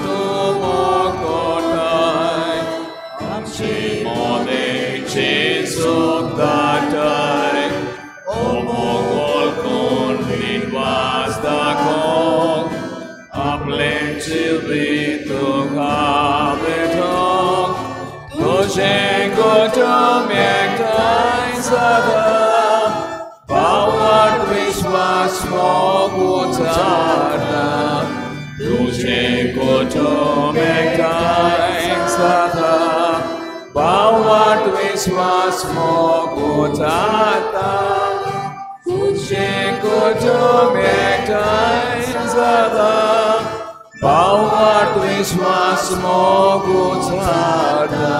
तूं मोग कोरताय आमचे मोदेचे सुख दाटाय ओ मोग वळखून विश्वास दाखोवंक आपलें जिवीत तुका भेटोवंक तुजें कुटुंब एकठांय सदां भावार्थ विश्वास मोग उचारता तुजें कुटुंब एकठांय सदां भावार्थ विश्वास मोग उचारता तुजें कुटुंब एकठांय सदां भावार्थ विश्वास मोग उचारता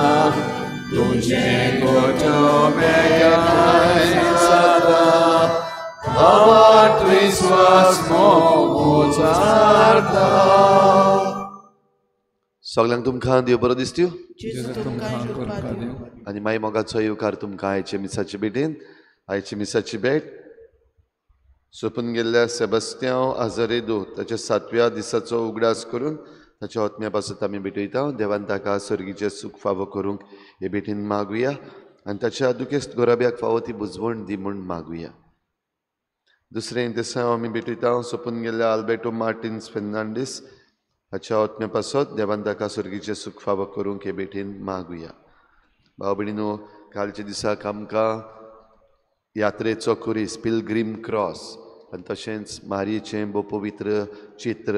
तुजें कुटुंब एकठांय सदां भावार्थ विश्वास मोग उचारता. सगल्यांक तुमकां देव बरो दिसत्यो आनी माई मोगाचो येवकार तुमकां आयचे मिसाचे भेटेन. आयची मिसाची भेट सोंपून गेल्ल्या सेबास्त्यांव आजारेदो ताच्या 7व्या दिसाचो उगडास करून ताच्या आत्म्या पासत आमी भेटयता. देवान ताका सर्गीचें सूख फावो करूंक हे भेटीन मागुया आनी ताच्या दुखेस्त गोराब्याक फावो ती बुजवण दी म्हूण मागुया. दुसरें दिसा आमी भेटयता सोंपून गेल्ल्या आल्बेटो मार्टिन्स फेर्नांडीस हाच्या आत्म्या पासत देवान ताका सर्गीचें सूख फावो करूंक हे भेटीन मागुया. भाव भयणीनो, कालच्या दिसाक आमकां यात्रेचो खुरीस पिलग्रीम क्रॉस आनी तशेंच मारयेचें भोव पवित्र चित्र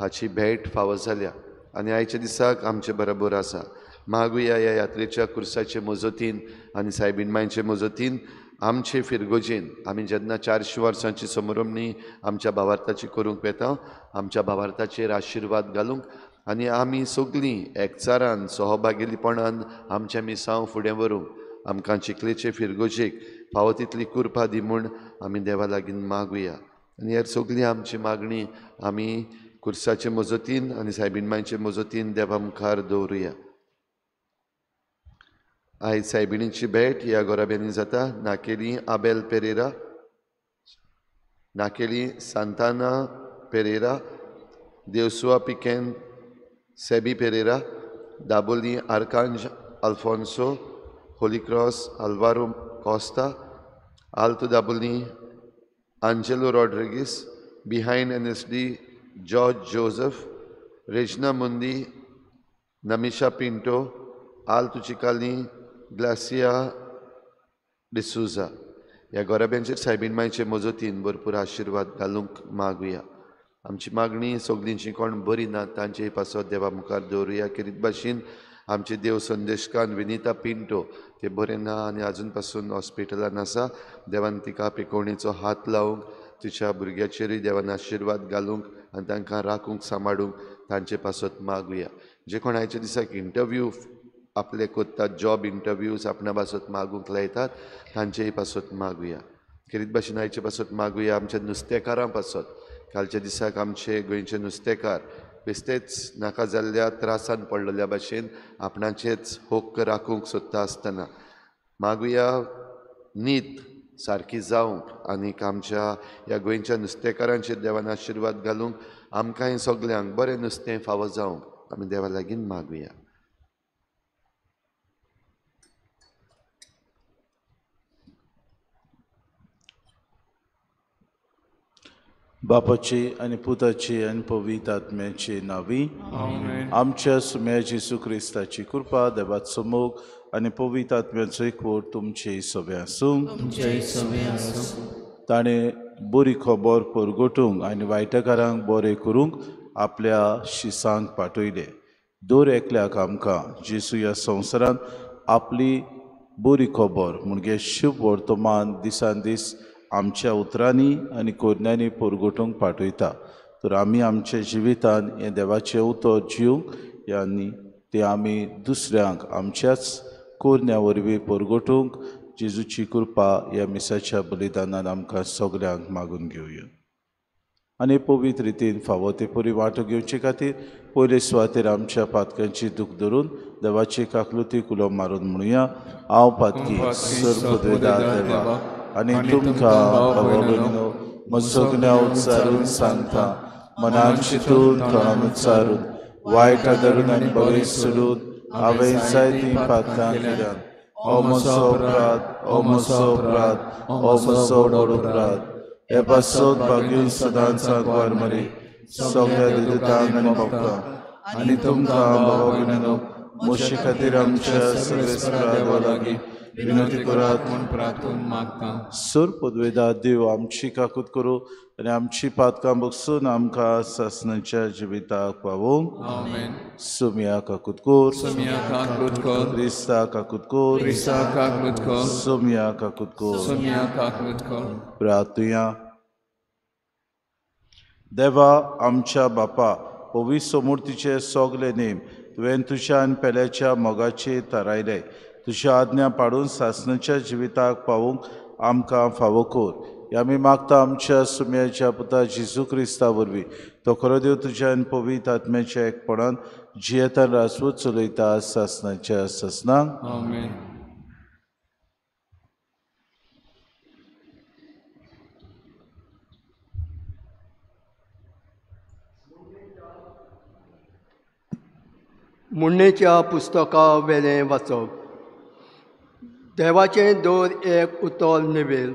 हाची भेट फावो जाल्या आनी आयच्या दिसाक आमचे बरोबर आसा. मागुया ह्या यात्रेच्या खुर्साचे मजतीन आनी सायबीण मांयचे मजतीन आमचे फिरगोजेन आमी जेन्ना 400 वर्सांची समरमणी आमच्या भावार्थाची करूंक वेता आमच्या भावार्थाचेर आशिर्वाद घालूंक आनी आमी सगळीं एकचारान सहभागीपणान आमचें मिसांव फुडें व्हरूंक आमकां चिखलेचे फिरगोजेक फावो तितली कृपा दी म्हूण आमी देवा लागीं मागुया. आनी ह्या सगळीं आमची मागणी आमी खुर्साचे मजतीन आनी सायबीण मांयचे मजतीन देवा मुखार दवरुया. आयज सायबिणीची भेट ह्या गोराब्यांनी जाता. नाकेली आबेल पेरेरा, नाकेली सांताना पेरेरा, देवसुआ पिकेन Sebi Pereira, Dabolim Arkanj Alfonso, Holy Cross Alvaro Costa, Alto Dabolim Angelo Rodrigues, behind NSD George Joseph, Regina Mundi Namisha Pinto, Alto Chicalim Glacia D'Souza. ह्या गोराब्यांचेर सायबीण मांयचे मजतीन भरपूर आशिर्वाद घालूंक मागुया. आमची मागणी सगळींची कोण बरी ना तांचे पासत देवा मुखार दवरुया. खेरीत भाशेन आमचे देव संदेशकान विनिता पिंटो ते बरें ना आनी आजून पासून हॉस्पिटलान आसा. देवान तिका पिकोवणेचो हात लावंक, तिच्या भुरग्याचेरूय देवान आशिर्वाद घालूंक आनी तांकां राखूंक सांबाळूंक तांचे पासत मागुया. जे कोण आयच्या दिसाक इंटरव्यू आपले करतात, जॉब इंटरव्यूज आपणा पासत मागूंक लायतात तांचेय पासत मागुया. खेरीत भाशेन आयचे पासत मागुया आमच्या नुस्तेकारां पासत. कालच्या दिसाक आमचे गोंयचे नुस्तेकार बेश्टेच नाका जाल्ल्या त्रासान पडलेल्या भाशेन आपणाचेच हक्क राखूंक सोदता आसतना मागुया नीत सारकी जावंक आनीक आमच्या ह्या गोंयच्या नुस्तेकारांचेर देवान आशिर्वाद घालूंक आमकांय सगल्यांक बरें नुस्तें फावो जावंक आमी देवा लागीं मागुया. बापाची आनी पुताची आनी पवित्र आत्म्याची नावी आमच्या सुम्या जेजू क्रिस्ताची कृपा, देवाचो मोग आनी पवित्र आत्म्याचो एकवट तुमचे सगळे आसूं. ताणें बरी खबर परगटूंक आनी वायटकारांक बरें करूंक आपल्या शिसांक पाठयले. दर एकल्याक आमकां जेजू ह्या संवसारांत आपली बरी खबर म्हणजे शुभ वर्तमान दिसान दीस आमच्या उतरांनी आनी कोरण्यांनी परगटूंक पाठयता. तर आमी आमच्या जिवितान हें देवाचें उतर जिवंक आनी तें आमी दुसऱ्यांक आमच्याच कोरण्या वरवीं परगटूंक जेजूची कृपा ह्या मिसाच्या बलिदानान आमकां सगल्यांक मागून घेवया. आनी पवित्र रितीन फावो ते परी वांटो घेवचे खातीर पयले सुवातेर आमच्या पातकांची दूख धरून देवाची काकलुती कुलो मारून म्हणुया, हांव पातकी सर्व देवा आनी तुमकां भाव भयणीनो म्हजो गुन्यांव उच्चारून सांगता, मनान चिंतून तोंडान उच्चारून वायट आदरून आनी बरें सोडून हांवें जायतीं पातकां केल्यात. हो म्हजो अपराध, हो म्हजो अपराध, हो म्हजो व्हड अपराध. हे पासत भाग्यून सदांच सांगवार मरे सगळ्या दुतांक आनी भक्तांक आनी तुमकां बाबा भयणांनो म्हजे खातीर आमच्या सर्वेस्परा देवा लागीं विनंती करात म्हूण प्रार्थून मागता. सुर पदवेदा देव आमची काकूत करूं आनी आमची पातकां बगसून आमकां सासणाच्या जिविताक पावोवंक. आमेन. सुमिया काकूत कर, सुमिया काकूत कर, क्रिस्ता काकूत कर, क्रिस्ता काकूत कर, सुमिया काकूत कर, सुमिया काकूत कर. प्रार्थुया. देवा आमच्या बापा, पवित्र मुर्तीचे सगळे नेम तुवें तुज्या आनी पेल्याच्या मोगाचे थारायले. तुज्या आज्ञा पाडून सासणाच्या जिविताक पावूंक आमकां फावो कर. हे आमी मागता आमच्या सुम्याच्या पुता जेजू क्रिस्ता वरवीं. तो खरो देव तुज्या आनी पवित्र आत्म्याच्या एकपणान जियेतान राजवट चलयता सासणाच्या सासणाक. आमेन. मुण्णेच्या पुस्तका वेलें वाचप. देवाचें दर एक उतर निवेल,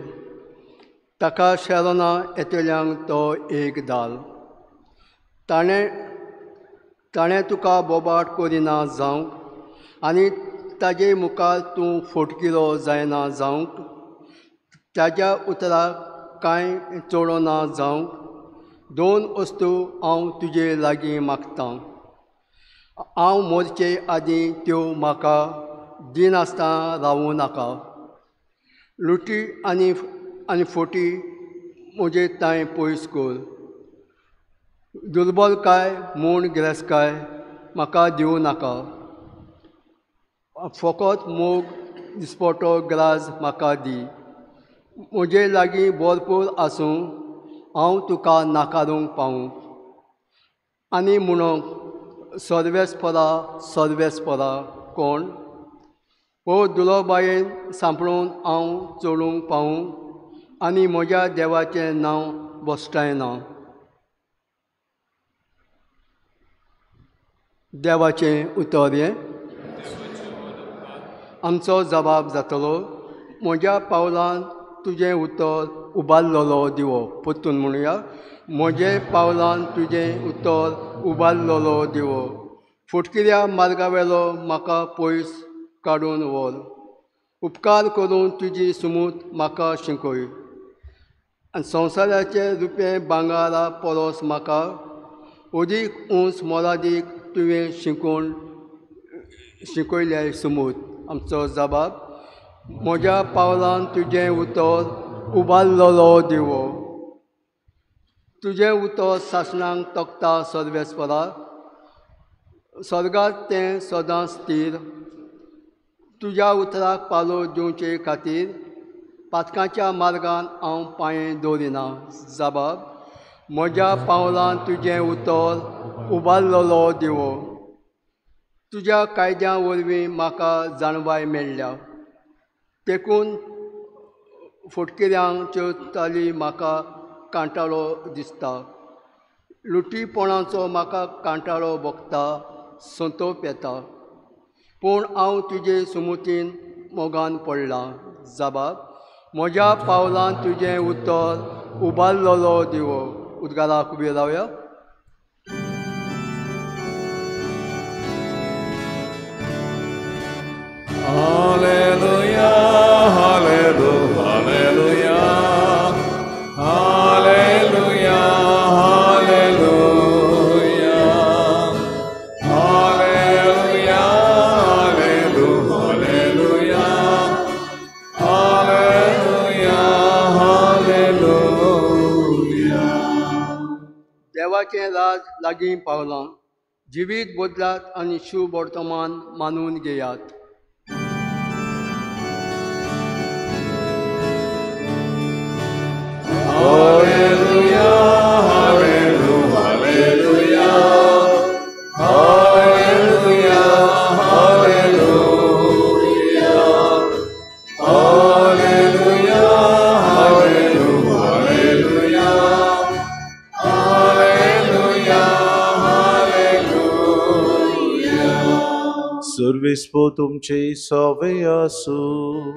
ताका शरणा येतल्यांक तो एक दाल. ताणें ताणें तुका बोबाट करिना जावंक आनी ताजे मुखार तूं फटकिरो जायना जावंक, ताज्या उतराक कांय चडना जावंक दोन वस्तू हांव तुजे लागीं मागतां. हांव मोरचे आदीं त्यो म्हाका दिनासतना रावूं नाका. लुटी आनी आनी फोटी म्हजे तांय पयस कर. दुर्बलकाय म्हूण गिरेस्तकाय म्हाका दिवं नाका. फकत मोग दिसपटो ग्राज म्हाका दी. म्हजे लागीं भरपूर आसूं हांव तुका नाकारूंक पावूं आनी म्हणूंक सर्वेस्परा सर्वेस्परा कोण हो दुलोबायेन सांपळून हांव चलूंक पावूं आनी म्हज्या देवाचें नांव भश्टायना. देवाचें उतर हें आमचो जबाब जातलो. म्हज्या पावलान तुजें उतर उबारलेलो दिवो. परतून म्हणुया, म्हजे पावलान तुजें उतर उबारलेलो दिवो. फुटकिऱ्या मार्गावेलो म्हाका पयस काडून व्हर. उपकार करून तुजी सुमूत म्हाका शिकय आनी संवसाराचें रुपें भांगरा परस म्हाका अदीक उंच मोलादीक तुवें शिकोवन शिकयल्याय सुमूत. आमचो जबाब, म्हज्या पावलान तुजें उतर उबारलेलो दिवो. तुजें उतर सासणांक तकता सर्वेस्परा, स्वर्गांत तें सदांच स्थीर. तुज्या उतराक पालो दिवचे खातीर पातकांच्या मार्गान हांव पांये दवरिना. जबाब, म्हज्या पावलान तुजें उतर उबारलेलो दिवो. तुज्या कायद्या वरवीं म्हाका जाणवाय मेळ्ळ्या, देखून फटकिऱ्यांच्यो चाली म्हाका कांटाळो दिसता. लुटीपणाचो म्हाका कांटाळो भोगता, संतोप येता, पूण हांव तुजे सुमुतीन मोगान पडलां. जबाब, म्हज्या पावलान तुजें उतर उबारलेलो दिवो. उद्गाराक उबी रावया. Hallelujah, hallelujah, hallelujah, hallelujah, hallelujah, hallelujah, hallelujah, hallelujah, hallelujah. देवाचें राज लागीं पावलां. जिवीत बदलात आनी शुभ वर्तमान मानून घेयात. Hallelujah, hallelujah, hallelujah, hallelujah, hallelujah, hallelujah, hallelujah, hallelujah, hallelujah. सर्वेस्पो तुमचे सवे आसूं.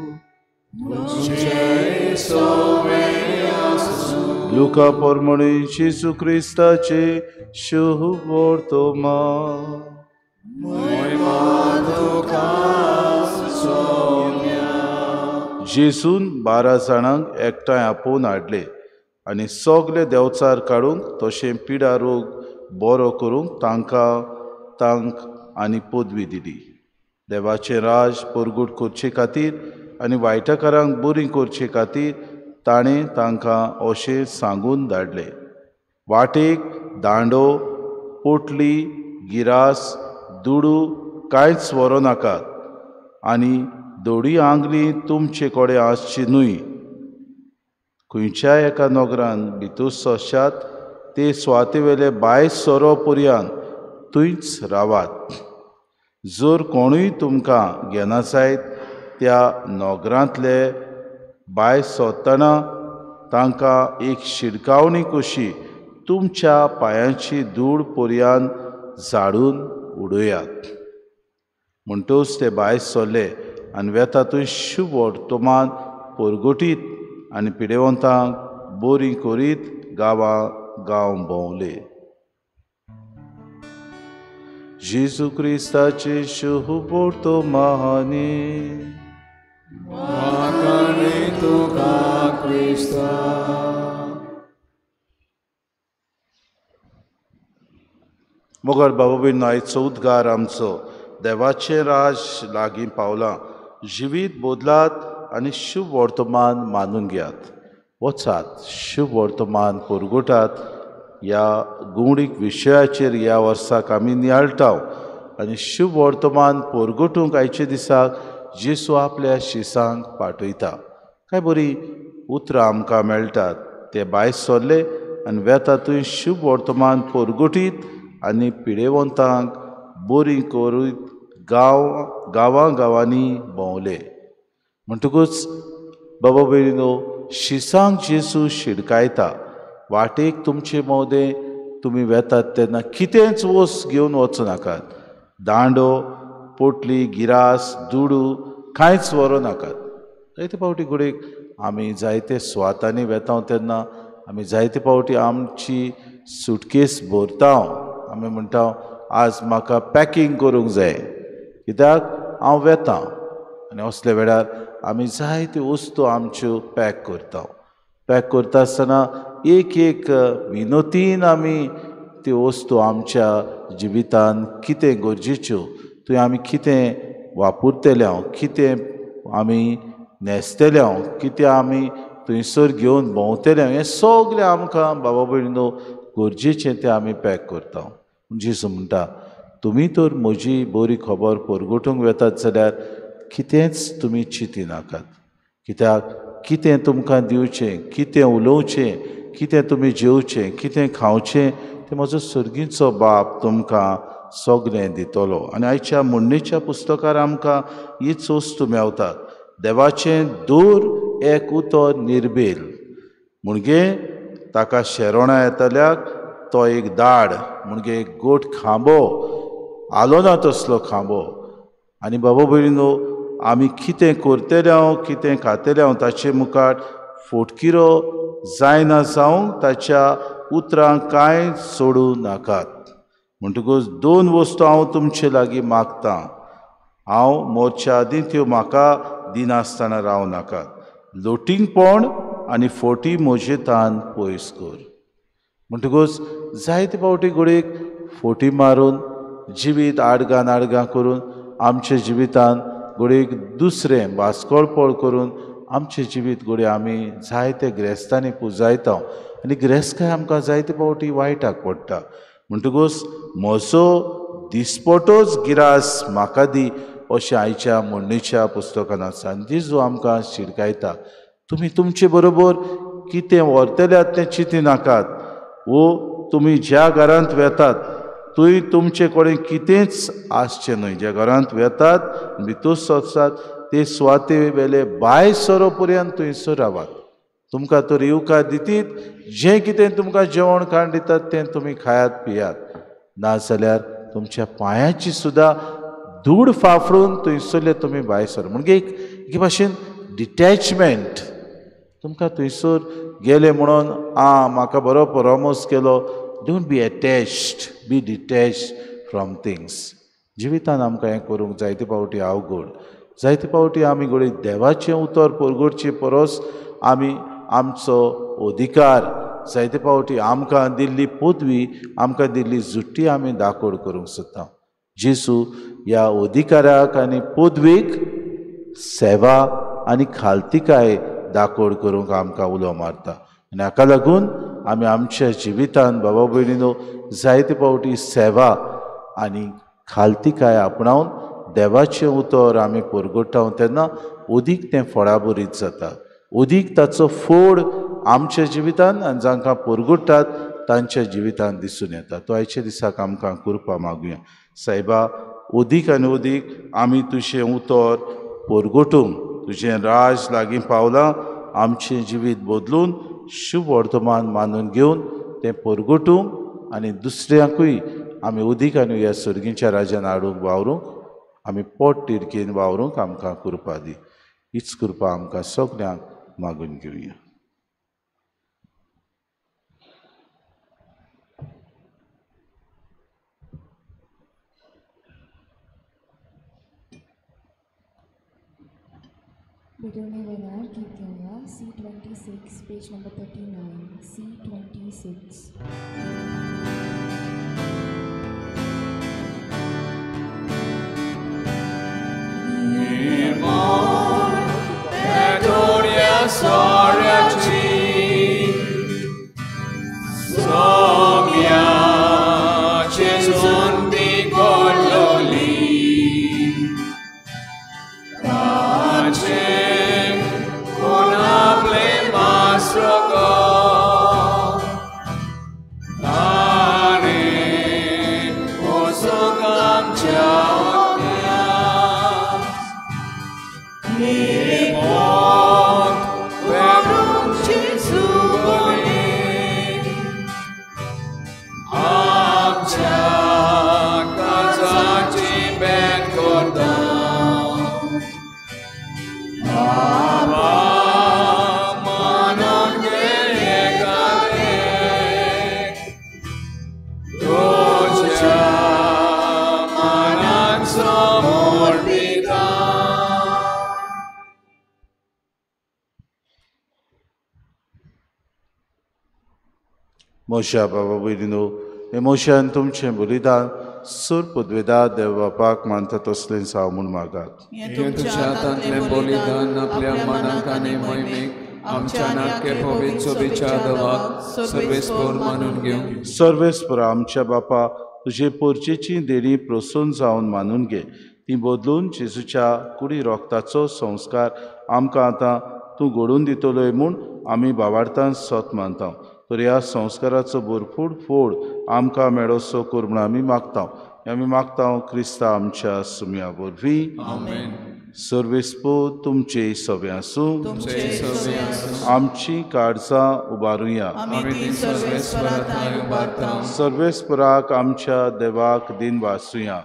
लुका प्रमाणे जेजू क्रिस्ताचे शुभ वर्तमान. जेजून 12 जाणांक एकठांय आपोवन हाडले आनी सगळे देवचार काडूंक तशें पिडा रोग बरो करूंक तांकां तांक आनी पदवी दिली. देवाचें राज परगट करचे खातीर आनी वायटकारांक बरी करचे खातीर ताणें तांकां अशें सांगून धाडले. वाटेक दांडो, पोटली, गिरास, दुडू कांयच व्हरूं नाकात आनी दोडी आंगली तुमचे कडेन आसची न्हय. खंयच्याय एका नगरान भितर सरशात ते सुवातेवेले भायर सरो पर्यंत थंयच रावात. जर कोणूय तुमकां घेना जायत त्या नगरांतले भायर सरतना तांकां एक शिडकावणी कशी तुमच्या पांयांची धूळ पर्यंत झाडून उडयात. म्हणटच ते भायर सरले आनी वेता थंय शुभ वर्तमान परगटीत आनी पिडेवंतांक बरी करीत गांवां गांव भोंवले. जेजू क्रिस्ताचे शुभ वर्तमाने. मगर बाबा भयणीनो, आयचो उद्गार आमचो देवाचें राज लागीं पावलां. जिवीत बदलात आनी शुभ वर्तमान मानून घेयात. वचात, शुभ वर्तमान परगटात. ह्या गुंवडीक विशयाचेर ह्या वर्साक आमी नियाळटा आनी शुभ वर्तमान परगटूंक आयच्या दिसाक जेजू आपल्या शिसांक पाठयता. काय बरी उतरां आमकां मेळटात. ते भायर सरले आनी वेता थंय शुभ वर्तमान परगटीत आनी पिडेवंतांक बरी करीत गांव गांवां गांवांनी भोंवले. म्हणटकूच बाबा भयणीनो, शिसांक जेजू शिडकायता. वाटेक तुमचे मदें तुमी वेतात तेन्ना कितेंच वस्त घेवन वचूं नाकात. दांडो, पोटली, गिरास, दुडू कांयच व्हरूं नाकात. जायते फावटी घडयेक आमी जायते सुवातांनी वेता तेन्ना आमी जायते फावटी आमची सुटकेस भरता. आमी म्हणटा आज म्हाका पॅकींग करूंक जाय कित्याक हांव वेता. आनी असल्या वेळार आमी जायत्यो वस्तू आमच्यो पॅक करता. पॅक करता आसतना एक एक विनोतीन आमी त्यो वस्तू आमच्या जिवितान कितें गरजेच्यो, थंय आमी कितें वापरतले, कितें आमी न्हेसतले, कितें आमी थंयसर घेवन भोंवतले, हें सगळें आमकां बाबा भयणीनो गरजेचें तें आमी पॅक करता. जेजू म्हणटा तुमी तर म्हजी बरी खबर परगटूंक वेतात जाल्यार कितेंच तुमी चिंती नाकात. कित्याक कितें तुमकां दिवचें, कितें उलोवचें, कितें तुमी जेवचें, कितें खावचें तें म्हजो सर्गीचो बाप तुमकां सगळें दितलो. आनी आयच्या म्हणणेच्या पुस्तकार आमकां हीच वस्तू मेवतात. देवाचें दूर एक उतर निर्बेल म्हणजे ताका शेरोणां येतल्याक तो एक दाड म्हणजे एक गोट खांबो आलो ना तसलो खांबो. आनी बाबा भयणीनो, आमी कितें करतले हांव, कितें खातले हांव ताचे मुखार फोटकिरो जायना जावंक ताच्या उतरांक कांय सोडूं नाकात. म्हणटकूच दोन वस्तू हांव तुमचे लागीं मागतां, हांव मोरच्या आदीं त्यो म्हाका दिनासतना रावं नाकात. लोटींगपण आनी फोटी म्हजे तान पयस कर. म्हणटकूच जायते फावटी घडयेक फोटी मारून जिवीत आडगां नाडगां करून आमच्या जिवितान घडयेक दुसरें वास्कोळपळ करून आमचें जिवीत घडये आमी जायते ग्रेस्तांनी पुजायता आनी ग्रेस्तकाय आमकां जायते फावटी वायटाक पडटा. म्हणटकूच म्हजो दिसपटोच गिरास म्हाका दी अशें आयच्या म्हणणेच्या पुस्तकान आसा. आनी जेजू आमकां शिडकायता, तुमी तुमचे बरोबर कितें व्हरतल्यात तें चिंती नाकात, वो तुमी ज्या घरांत वेतात थंय तुमचे कडेन कितेंच आसचें न्हय. ज्या घरांत वेतात भितर सरतात ते सुवाते वेले भायर सरो पर्यंत थंयसर रावात. तुमकां तर येवकार दितीत, जें कितें तुमकां जेवण खाण दितात तें तुमी खायात पियात, नाजाल्यार तुमच्या पांयाची सुद्दां धूड फाफडून थंयसरले तुमी भायर सर. म्हणजे एक भाशेन डिटॅचमेंट. तुमकां थंयसर गेले म्हणून आं म्हाका बरो परामर्श केलो, don't be attached, be detached from things. जिवितान आमकां हें करूंक जायते फावटी अवघड. जायते फावटी आमी घडये देवाचें उतर परगटचे परस आमी आमचो अधिकार, जायते फावटी आमकां दिल्ली पदवी, आमकां दिल्ली जुट्टी आमी दाखोड करूंक सोदता. जेजू ह्या अधिकाराक आनी पदवेक सेवा आनी खालतिकाय दाखोड करूंक आमकां उलो मारता. आनी हाका लागून आमी आमच्या जिवितान बाबा भयणीनो जायते फावटी सेवा आनी खालतिकाय आपणावन देवाचें उतर आमी परगटावन तेन्ना अदीक तें फळाबरीत जाता, अदीक ताचो फोड आमच्या जिवितान आनी जांकां परगटात तांच्या जिवितान दिसून येता. तो आयच्या दिसाक आमकां कृपा मागुया. सायबा, अदीक आनी अदीक आमी तुजें उतर परगटूंक, तुजें राज लागीं पावलां, आमचें जिवीत बदलून शुभ वर्तमान मानून घेवन तें परगटूंक आनी दुसऱ्यांकूय आमी अदीक आनी ह्या सर्गीच्या राजान हाडूंक वावरूंक, आमी पोट तिडकीन वावरूंक आमकां कृपा दी. हीच कृपा आमकां सगल्यांक मागून घेवया. Liturgy वेळार गीत घेवया C26 page number 39 C26. मोशा बाबा भयणीनो, हे मोशान तुमचें बलिदान सूर पदवेदा देव बापाक मानता तसलें जावं म्हूण मागात. तुमच्या हातांतलें बलिदान आपल्या मनाक आनी मोहिमेक आमच्या नाटके पवित्र देवाक सर्वेस्पर मानून घेवं. सर्वेस्पर आमच्या बापा, तुजे पोरचेची देणी प्रसन्न जावन मानून घे. ती बदलून जेजूच्या कुडी रोगताचो संस्कार आमकां आतां तूं घडोवन दितलोय म्हूण आमी बाबार्थान सत मानता. तर ह्या संस्काराचो भरपूर फोड आमकां मेळोसो कर म्हूण आमी मागता. आमी मागता क्रिस्ता आमच्या सुम्या वरवीं. आमेन. सर्वेस्पर तुमचे सवे आसूं. आमची काळजां उबारुया. सर्वेस्पराक आमच्या देवाक दिन वासुया.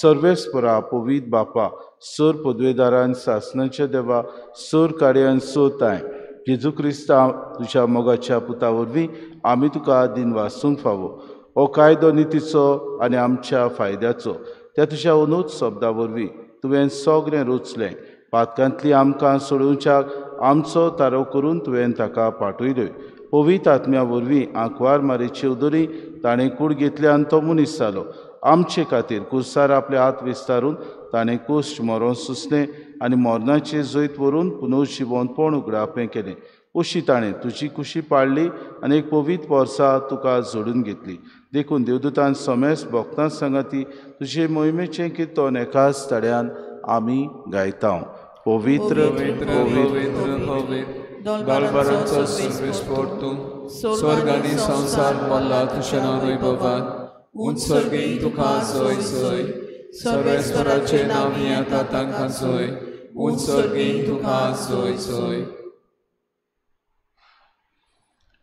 सर्वेस्परा पवित्र बापा, सर पदवेदारान सासनाच्या देवा, सर कार्यान सोताय जेजू क्रिस्ता तुज्या मोगाच्या पुता वरवीं आमी तुका दिन वासूंक फावो. हो कायदो नितीचो आनी आमच्या फायद्याचो त्या तुज्या अनुज शब्दा वरवीं तुवें सगळें रचलें. पातकांतली आमकां सोडोवच्याक आमचो तारो करून तुवें ताका पाठयल्यो. पवित्र आत्म्या वरवीं आंकवार मारीची उदरी ताणें कूड घेतली आनी तो मनीस जालो. आमचे खातीर कुर्सार आपले हात विस्तारून ताणें कुश्ट मरोन सुचलें आनी मरणाचें जैत व्हरून पुनर्जिवनपण उगडापें केलें. अशी ताणें तुजी कुशी पाळ्ळी आनी एक पवित्र वर्सा तुका जोडून घेतली. देखून देवदूतान समेस भक्तां सांगाती तुजे मोहिमेचें किर्तन एकाच तड्यान आमी गायता. पवित्र पवित्र पवित्र दलबारांचो सर्वेस्पर तूं, स्वर्ग आनी संवसार भरला तुज्या नांवान वैभवान. उंच स्वर्गीं तुका जय जय. सर्वेस्पराचें नांव येता तांकां जय. उंच स्वर्गीं तुका जय जय.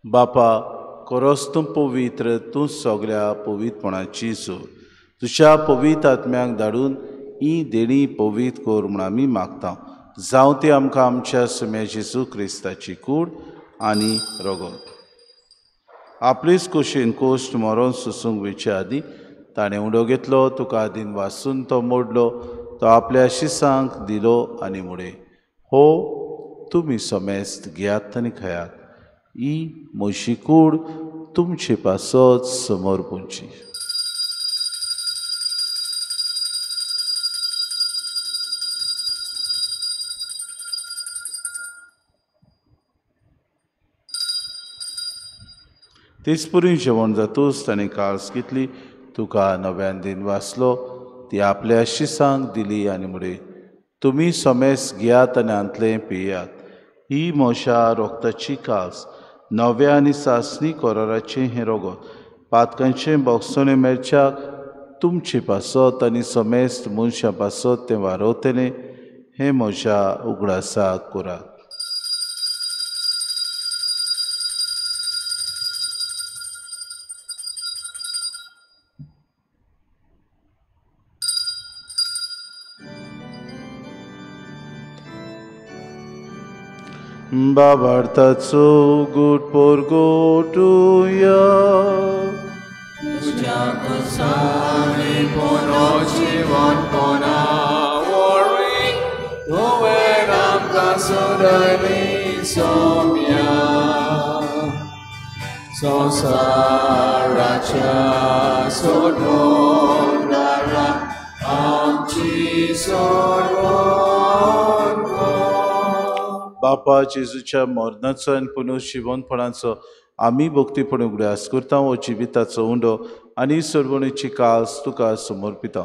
बापा, खरोच तूं पवित्र, तूं सगळ्या पवित्रपणाची जोड. तुज्या पवित्र आत्म्यांक धाडून ही देणी पवित्र कर म्हूण आमी मागता. जावं ती आमकां आमच्या सुम्या जेजू क्रिस्ताची कूड आनी रगत. आपलीच कुशीन कोश्ट मरोन सोसूंक वयचे आदीं ताणें उडो घेतलो, तुका आदीन वासून तो मोडलो, तो आपल्या शिसांक दिलो आनी मुडे, हो तुमी समेस्त घेयात आनी खायात, ही म्हजी कूड तुमचे पासत समर्पूंची. तेचपरी जेवण जातूच ताणें काळस घेतली, तुका नव्यान दिन वाचलो, ती आपल्या शिसांक दिली आनी मुडे, तुमी समेस घेयात आनी हांतलें पियात, ही म्हज्या रोगताची कास, नव्या आनी सासणी कराराचें हें रगत, पातकांचें बोगसणें मेळच्याक तुमचे पासत आनी समेस्त मनशां पासत तें वारवतलें, हें म्हज्या उगडासाक करात. बाबार्थाचो गुट पोरगोटुया, तुज्या कुसांनी पुनो जिवनपणा वरवीं तुवें आमकां सोडयली सोम्या. संवसाराच्या सोडोनारा आमची सोडवण. बापा जेजूच्या मरणाचो आनी पुनर्जिवनपणाचो आमी भक्तीपणी उगडास करता. हो जिविताचो उंडो आनी सोडवणेची कास तुका समर्पिता.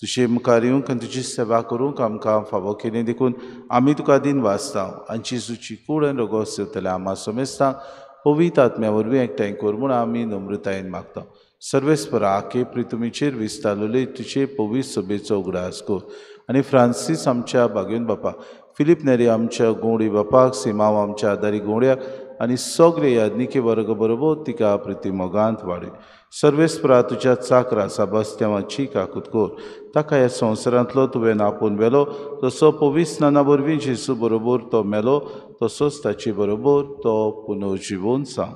तुजे मुखार येवंक आनी तुजी सेवा करूंक आमकां फावो केली देखून आमी तुका दिन वाचता आनी जेजूची कूड आनी रगत सेवतल्या आमा समेस्तांक पवित्र आत्म्या वरवीं एकठांय कर म्हूण आमी नम्रतायेन मागता. सर्वेस्परा आखे प्रितुमीचेर विस्तारलेले तुजे पवित्र सभेचो उगडास कर आनी फ्रांसीस आमच्या बागेवन बापा, फिलीप नेरी आमच्या गोंडी बापाक, सिमाव आमच्या आदारी गोंड्याक आनी सगळे यादनिके वर्ग बरोबर तिका प्रिती मोगांत वाडय. सर्वेस्परा तुज्या चाकरा साबास्त्यांवाची काकूत कर, ताका ह्या संवसारांतलो तुवें आपोवन व्हेलो तसो पवित्र स्नाना वरवीं जेजू बरोबर तो मेलो तसोच ताचे बरोबर तो पुनर्जिवोन सांग.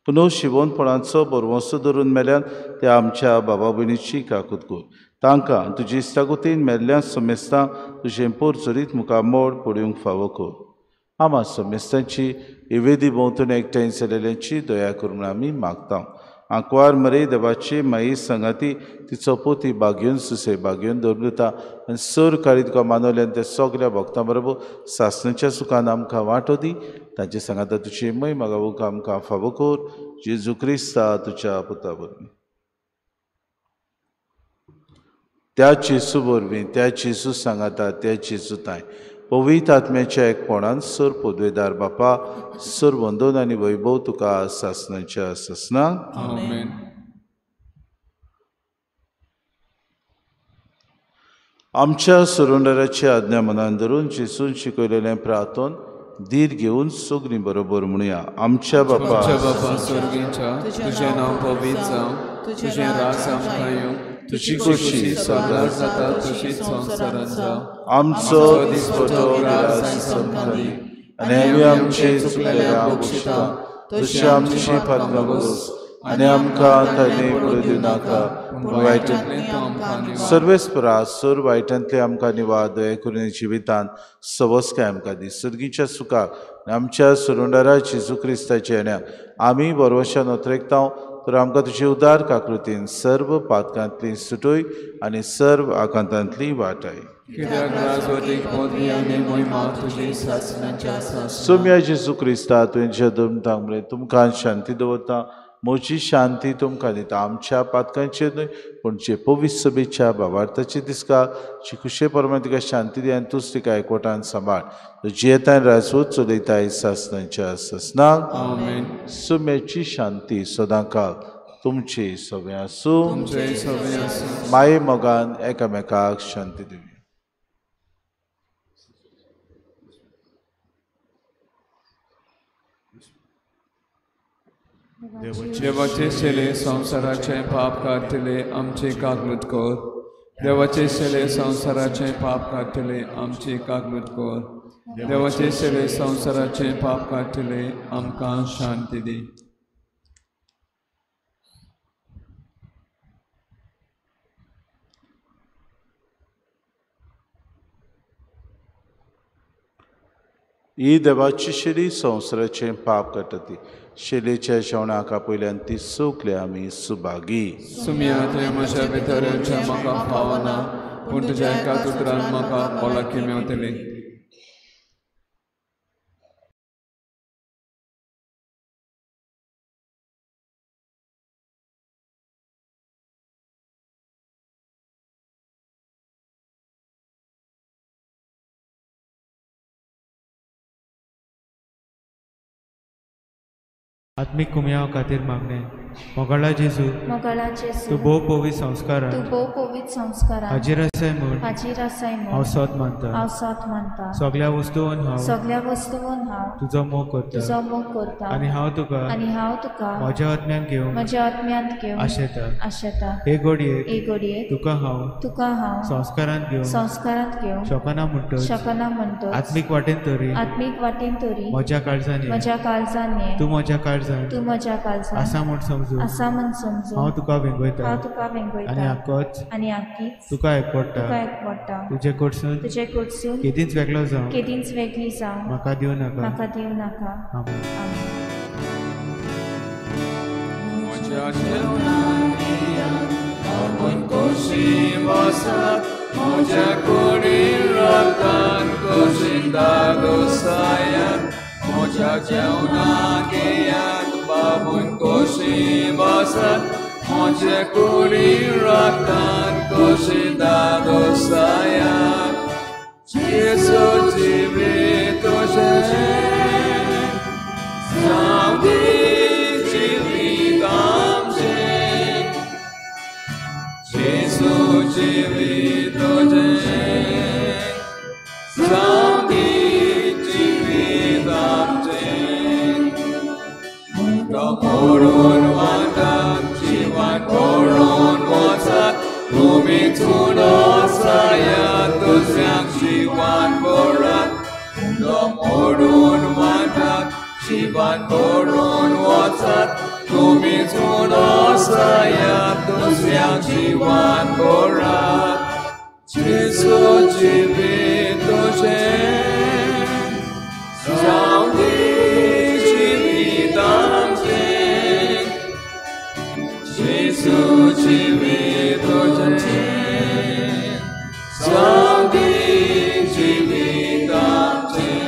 पुनर्जिवनपणाचो बरवंसो धरून मेल्यान त्या आमच्या बाबा भयणीची काकूत कर, तांकां तुजी इश्टागतीन मेल्ल्या समेस्तांक तुजें पोरचरीत मुखार मोड पडूंक फावो कर. आमा समेस्तांची इवेदी भोंवतणी एकठांय जाल्ल्यांची दया करून आमी मागता. आंकवार मरे देवाची माई संगाती तिचो पोती बागेवन सुसे बागेवन दवरता आनी सर काळी तुका मानवल्यान त्या सगल्या भक्तां बरोबर सासणाच्या सुखान आमकां वांटो दी. तांचे सांगाता तुजी मय मागावूंक आमकां फावो कर, जेजू क्रिस्ता तुज्या पुता वरवीं. त्या जेजू वरवीं, त्या जेजू सांगाता, त्या जेजू ताय पवित्र आत्म्याच्या एकपणान सर पदवेदार बापा, सर वंदन आनी वैभव तुका सासणाच्या सासणाक. आमेन. आमच्या सुरुंडराची आज्ञा मनान धरून जेजून शिकयलेलें प्रार्थन धीर घेवन सगळीं बरोबर म्हणुया. आमच्या बापा, आमच्या बापा स्वर्गींच्या, तुजें नांव पवित्र जावं, तुजें राज आमकां येवं, तुजी खोशी स्वर्गार जाता तशीच संवसारांत जावं. आमचो दिसपटो ग्रास आमकां दी आनी आमी आमचे चुकलेल्या बक्षिता तशी आमची पातकां बोस आनी आमकां ताणे पडूं दिवनाका पूण वायटांतलें सर्वेस्परा सर वायटांतलें आमकां निवार दया करून जिवितांत सवस्काय आमकां दी. सर्गीच्या सुखाक आनी आमच्या सुरुंडारा जेजू क्रिस्ताच्या येण्याक आमी बरवशान अत्रेकता तर आमकां तुजी उदार काकृतीन सर्व पातकांतली सुटय आनी सर्व आकांतांतली वाटाय. सोम्या जेजू क्रिस्ता तुवें दमतांक म्हळें तुमकां शांती दवरता, म्हजी शांती तुमकां दिता. आमच्या पातकांचेर न्हय पूण जे पवित्र सभेच्या भावार्थाची दिसका जी खुशे प्रमाण तिका शांती दी आनी तूच तिका एकवटान सांबाळ. जियेतान राजवत चलयताय सासणाच्या सासणाक. सुम्याची शांती सदांकाळ तुमची सगळें आसूं. माये मोगान एकामेकाक शांती दिवया. देवाचे शेले संवसाराचें पाप काडटले आमचे कागलूत कर. देवाचे शेले संवसाराचें पाप काडटले आमचे कागलूत कर. देवाचे शेले संवसाराचें पाप काडटले आमकां शांती दी. ही देवाची शेली संवसाराचें पाप काडटा ती शेलेच्या जेवणाक आपयल्यान ती सोंकल्या आमी सुभागी. सुमया तुवें म्हज्या भितर येवचें म्हाका फावना, पूण तुज्या एकाच उतरान म्हाका भलायकी मेवतली. आत्मीक कुमयाव खातीर मागणें. मोगाळा जेजू, तूं भोव पवित्र संस्कारांत हाजीर आसाय म्हूण हांव सत मानता. सगळ्या वस्तून हांव तुजो मोग करता आनी हांव तुका म्हज्या आत्म्यांत घेवन आशेता. हे घडयेक तुका हांव संस्कारांत घेवन शकना म्हणटच आत्मीक वाटेन तरी म्हज्या काळजान ये, तूं म्हज्या काळजान आसा म्हूण समजू हांव तुका वेंगयता आनी आकीच तुका एकवटा. तुजे कडसून केदींच वेगळो जावं म्हाका दिवं नाका. आमेन. म्हज्या कुडीन रगतान कशी दादोसायात म्हज्या जेवणाक येयात बाबून कशी बसात म्हज्या कुडीन रगतान कशी दादोसायात. जेजू जिवीत तुजें जावं दी जिवीत आमचें. जेजू जिवीत तुजें जावं दी जिवीत आमचें. मोडून वाटात जिवान मोडून वचात तुमी चुडोसायात दुसऱ्यांक जिवान भरात. मोडून वाटात जिवान मोडून वचात तुमी चुडोसायात दुसऱ्यांक जिवान भरात. जेजू जिवीत तुजें जावं दी जिवीत आमचें. जेजू जिवीत तुजें जावं दी जिवीत आमचें.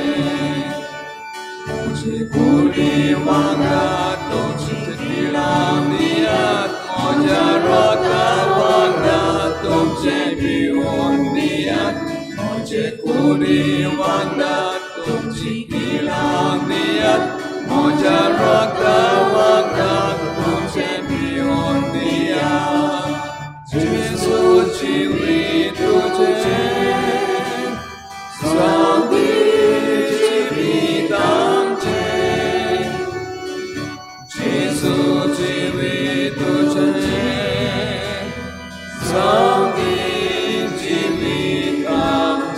म्हजे कुडी वांगडा तुमची किळां दियात म्हज्या रोता वांगडा तुमचें पिवन दियात. म्हजे कुडी वांगडा तुमची किळां दियात म्हज्या रोता वांगडा तुमचें पिवन दियात. जेजू जिवीत तुजें जावं दी जिवीत आमचें. जेजू जिवीत तुजें जावं दी जिवीत आमचें.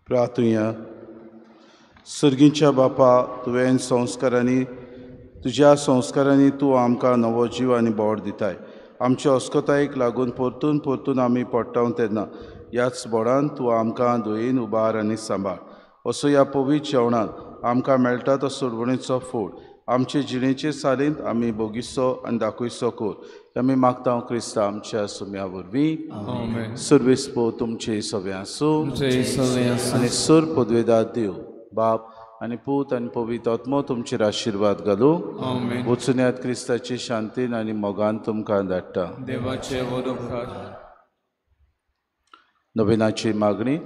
प्रार्थुया. सर्गीच्या बापा, तुवें संस्कारांनी तुज्या संस्कारांनी तूं आमकां नवो जीव आनी बोड दिताय. आमच्या अस्कतायेक लागून परतून परतून आमी पडटा तेन्ना ह्याच बोडान तूं आमकां दयेन उबार आनी सांबाळ. असो ह्या पवित्र जेवणान आमकां मेळटा तो सोडवणेचो फोड आमचे जिणेचे सालींत आमी बोगिसो आनी दाखयसो कर. आमी मागता क्रिस्ता आमच्या सुम्या वरवीं. सुर्वेस्पो तुमचे सगळे आसूं आनी सुर पदवेदार देव बाप आनी पूत आनी पवित्र आत्मो तुमचेर आशिर्वाद घालूं. वचुन्यात क्रिस्ताची शांतीन आनी मोगान तुमकां धाडटा. देवाचे व्हड उपकार. नवीनाची मागणी.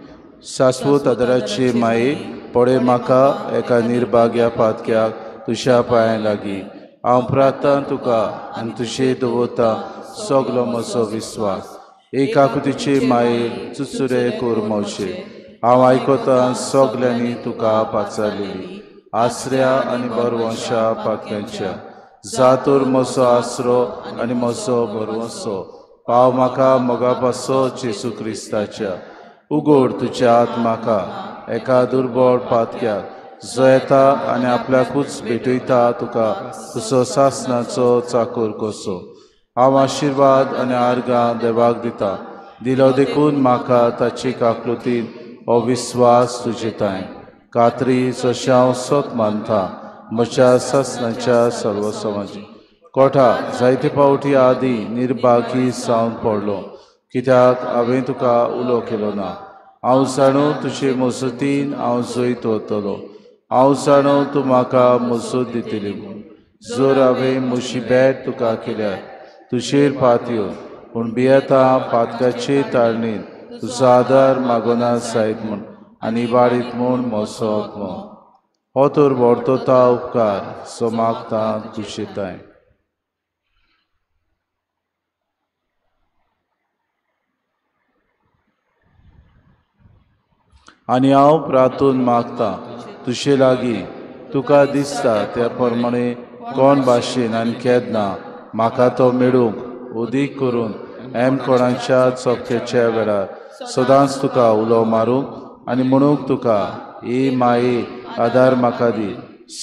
शाश्वत आदाराची माये पळय म्हाका एका निर्भाग्या पातक्याक तुज्या पांयां लागीं. हांव प्रार्थना तुका आनी तुजे दवरता सगलो म्हजो विस्वास. एकाकुतीचे माये चुचुरे कोर म्हजे. हांव आयकता सगल्यांनी तुका पाचारलेली आसऱ्या आनी बरवंशा पातक्यांच्या. जातूर म्हजो आसरो आनी म्हजो भरवंसो पाव म्हाका मोगा पासो जेजू क्रिस्ताच्या. उगोड तुज्या हात म्हाका एका दुर्बळ पातक्याक जो येता आनी आपल्याकूच भेटयता तुका तुजो सासणाचो चाकोर कसो. हांव आशिर्वाद आनी आर्गां देवाक दिता. दिलो देखून म्हाका ताची काकलुतीन हो विस्वास तुजे तांय कात्री जशें हांव सत मानता म्हज्या सासणाच्या सर्वस्वाची. कोठा जायते फावटी आदी निर्भागी जावन पडलो कित्याक हांवें तुका उलो केलो ना. हांव जाणो तुजे मजतीन हांव जैत वतलो. हांव जाणो तूं म्हाका मजत दितली म्हूण. जर हांवें म्हजी भेट तुका केल्यार तुजेर पातयो पूण भियेता पातकाचे ताळणीन तुजो आदार मागोना जायत म्हूण आनी वाडीत म्हूण म्हजो आत्मो. हो तर व्हरतोता उपकार सो मागता तुजे तांय. आनी हांव प्रार्थून मागता तुजे लागीं तुका दिसता त्या प्रमाणे कोण भाशेन आनी केन्ना म्हाका तो मेळूंक उदीक करून एम कोणाच्या चपकेच्या वेळार सदांच तुका उलो मारूंक आनी म्हणूंक तुका ए माये आदार म्हाका दी.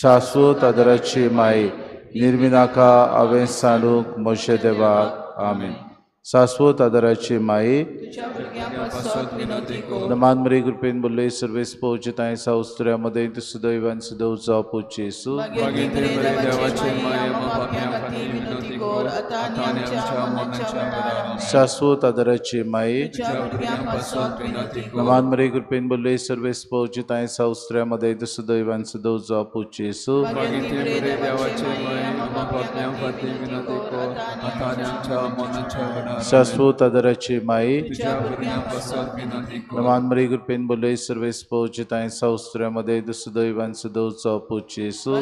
शाश्वत आदाराची माये निर्मिनाका हांवें सांडूंक म्हजे देवाक. आमीन. शाश्वत आदाराची माये नमान मरे कृपेन बोलले सर्वेस पोहोचताय साउस्त्र्यामध्ये सुदैवान सुदैव जाव पोचेसू. शाश्वत आदाराची माये नमान मरे कृपेन बोलले सर्वेस पोहोचताय साउस्त्र्यामध्ये सुदैवान सुदैव जाव पोचेसू. शाश्वत आदाराची माये नमान मरे कृपेन बोलले सर्वेस पोहोचताय साउस्त्र्यामध्ये सुदैवान सुदैव जाव पोचेसू.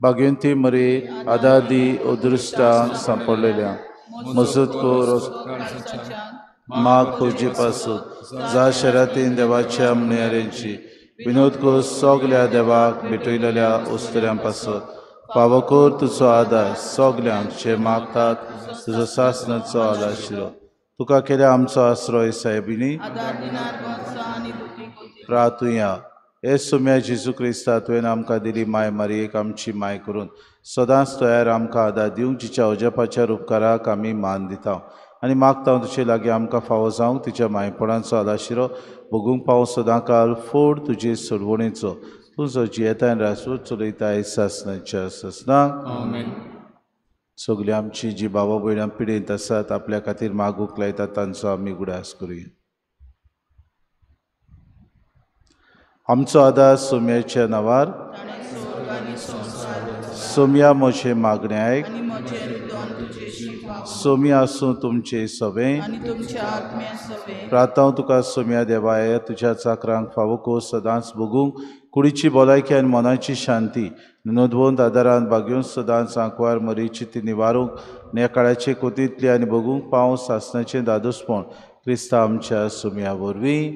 भाग्यवंती मरे आदादी अदृश्टांक सांपडलेल्या मजत कर माग खोजे पासून जा शहरातीन देवाच्या म्हणयाऱ्यांची विनोद कर सगल्या देवाक भेटयलेल्या उस्तऱ्यां पासून फावो कर तुजो आदार सगल्यांक जे मागतात तुजो सासणाचो आदाशिरो. तुका केल्या आमचो आश्रय सायबिनी. प्रार्थुया. हे सुम्या जेजू क्रिस्ता तुवें आमकां दिली माय मारयेक आमची माय करून सदांच तयार आमकां आदार दिवंक जिच्या अजापाच्या उपकाराक आमी मान दिता आनी मागता तुजे लागीं आमकां फावो जावंक तिच्या मायपणाचो आदाशिरो भोगूंक पावो सदांकाल फोड तुजे सोडवणेचो. तुजो जियेतान रासू चलयताय सासणाच्या सासणाक. सगळीं आमची जी बाबा भयणां पिडेंत आसात आपल्या खातीर मागूंक लायतात तांचो आमी उगडास करुया. आमचो आदार सोम्याच्या नांवार. सोम्या म्हजें मागणें आयक. सोम्या आसूं तुमचे सवें. प्रार्थना तुका सोम्या देवाय तुज्या चाकरांक फावो कर सदांच भोगूंक कुडीची भलायकी आनी मनाची शांती नोंदवंत आदारान बागेवन सदांच आंकवार मरीची ती निवारूंक नेकाळाचे कोतींतली आनी भोगूंक पावस सासणाचें दादोसपण क्रिस्ता आमच्या सोम्या वरवीं.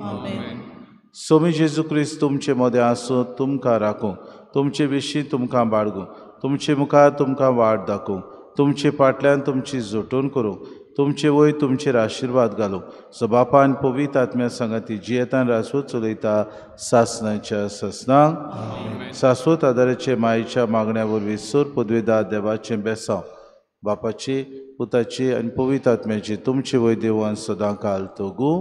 सोमी जेजू क्रिस्त तुमचे मदें आसूं तुमकां राखूं तुमचे विशीं तुमकां बाळगूं तुमचे मुखार तुमकां वाट दाखोवं तुमचे फाटल्यान तुमची जोटून करूं तुमचे वयर तुमचेर आशिर्वाद घालूं. सो बापान पवित्र आत्म्या सांगाती जियेतान रासवत चलयता सासणाच्या सासणाक. शाश्वत आदाराचे मायेच्या मागण्या वरवीं सोर पदवेदार देवाचें बेसांव बापाची पुताची आनी पवित्र आत्म्याची तुमचे वयर देवान सदां काल तोगू.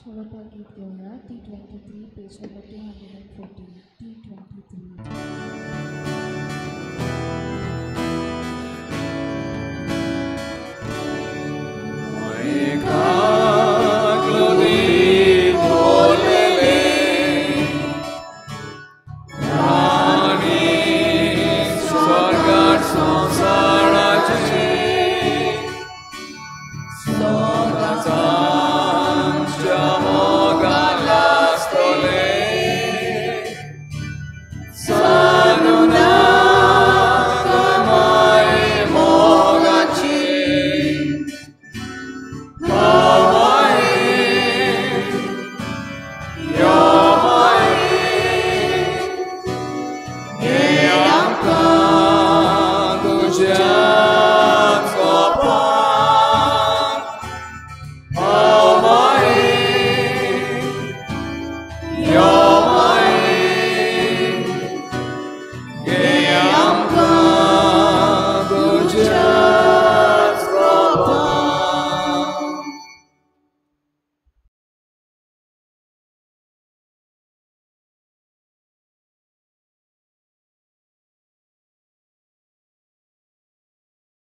शेवटपाक गीत घेवया T 23 page number